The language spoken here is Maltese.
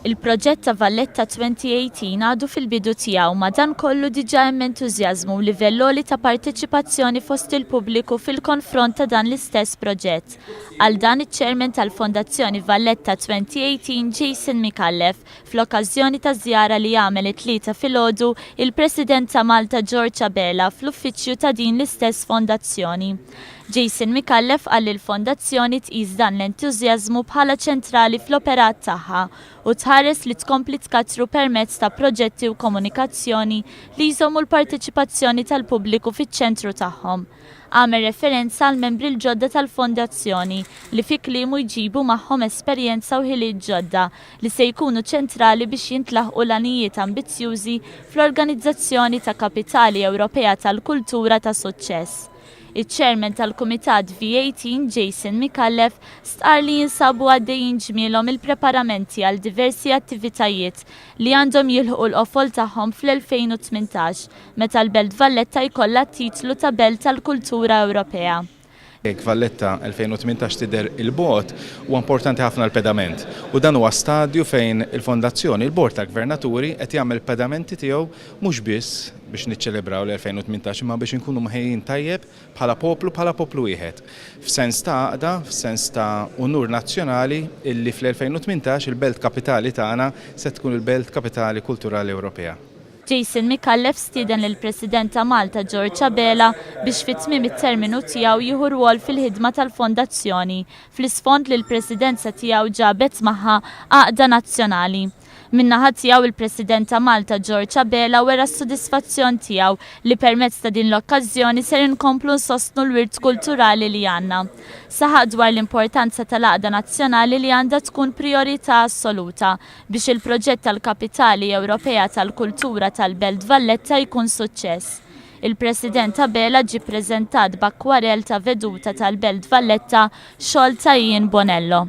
Il-proġett ta' Valletta 2018 għadu fil-bidu tiegħu, madankollu diġà hemm entużjażmu u livell għoli ta' parteċipazzjoni fost il-pubbliku fil-konfront ta' dan l-istess proġett. Qal dan iċ-Chairman tal-Fondazzjoni Valletta 2018 Jason Micallef fl-okkażjoni ta' żjara li għamel it-Tlieta filgħodu il-President ta' Malta George Abela fl-uffiċċju ta' din l-istess fondazzjoni. Jason Micallef qal li l-Fondazzjoni tqis dan l-entużjażmu bħala ċentrali fl-operat tagħha u tħares li tkompli tkattru permezz ta' proġetti u komunikazzjoni li jżommu l-parteċipazzjoni tal-pubbliku fiċ-ċentru tagħhom. Għamel referenza għall-membri l-ġodda tal-Fondazzjoni li fi kliemu jġibu magħhom esperjenza u ħiliet ġodda li se jkunu ċentrali biex jintlaħqu l-għanijiet ambizzjużi fl-organizzazzjoni ta' Kapitali Ewropea tal-Kultura ta' suċċess. Iċ-Chairman tal-Kumitat V18, Jason Micallef, stqarr li jinsabu għaddejjin ġmielhom il-preparamenti għal diversi attivitajiet li għandhom jilħqu l-qofol tagħhom fl-2018 meta l-Belt Valletta jkollha t-titlu ta' Belt tal-Kultura Ewropea. Jekk Valletta 2018 tidher 'il bogħod, huwa importanti ħafna l-pedament. U dan huwa stadju fejn il-Fondazzjoni, il-Bord tal-Gvernaturi qed jagħmel pedamenti tiegħu mhux biss biex niċċelebraw l-2018 imma biex inkunu mħejjin tajjeb bħala poplu, bħala poplu wieħed. F'sens ta' għaqda, f'sens ta' unur nazzjonali illi fl-2018 il-belt kapitali tagħna se tkun il-belt kapitali kulturali Ewropea. Jason Micallef stieden lill-President ta' Malta George Abela biex fi tmiem it-terminu tiegħu jieħu rwol fil-ħidma tal-Fondazzjoni fl-isfond li l-Presidenza tiegħu ġabet magħha għaqda nazzjonali. Min-naħa tiegħu il-President ta' Malta George Abela wera s-sodisfazzjon tiegħu li permezz ta' din l-okkażjoni ser inkomplu nsostnu l-wirt kulturali li għandna. Saħaq dwar l-importanza tal-għaqda nazzjonali li għandha tkun prijorità assoluta biex il-proġett tal-Kapitali Ewropea tal-Kultura tal-Belt Valletta jkun suċċess. Il-President Abela ġie ppreżentat b'akkwarell ta' veduta tal-Belt Valletta xogħol ta' Ian Bonello.